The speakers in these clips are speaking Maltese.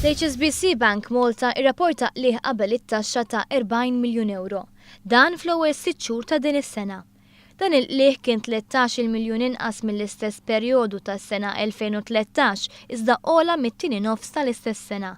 L-HSBC Bank Malta irrapporta qligħ qabel it-taxxa ta' 40 miljun ewro. Dan fl-ewwel 6 xhur ta' din is-sena. Dan il-qligħ kien 13 miljun inqas mill-istess perjodu tas-sena 2013, iżda ogħla mit-tieni nofs tal-istess sena.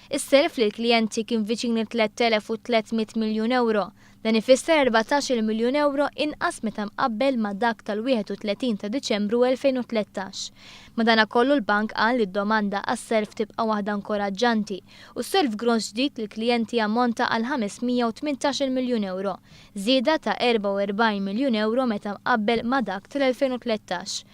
Is-self lil klijenti kien viċin 3300 miljun euro. Dan ifisser 14 miljun euro inqas meta mqabbel ma' dak tal-31 ta' Diċembru 2013. Madanakollu, l-bank qal li d-domanda għas-self tibqa' waħda inkoraġġanti u s-self gross ġdid lil klijenti ammonta għal 518 miljun euro, żieda ta' 44 miljun euro meta mqabbel ma' dak tal-2013.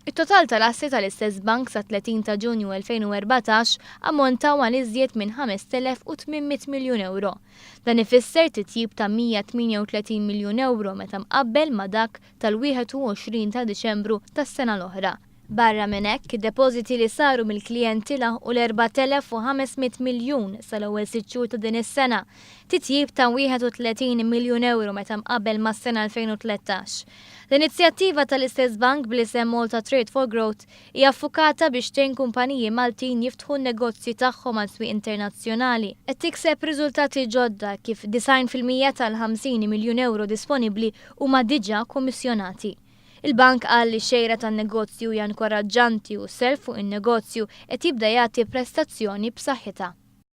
Il-total tal-assi tal-istess bank sa 30 ta' Ġunju 2014 ammontaw għal iżjed minn 5800 miljun euro. Dan ifisser titjib ta' 138 miljun euro meta mqabbel ma' dak tal-21 ta' Diċembru tas-sena l-oħra. Barra minn hekk, id-depożiti li saru mill-klijenti laħqu l-4500 miljun sal-ewwel 6 xhur ta' din is-sena, titjib ta' 31 miljun euro meta mqabbel mas-sena 2013. L-inizjattiva tal-istess bank bl-isem Malta Trade for Growth hija ffukata biex tgħin kumpaniji Maltin jiftħu n-negozji tagħhom għal swieq internazzjonali. Qed tikseb riżultati ġodda kif 90% tal-50 miljun euro disponibbli huma diġà kummissjonati. Il-bank qal li xejra tan-negozju hija inkoraġġanti u self fuq in-negozju qed jibda jagħti prestazzjoni b'saħħitha.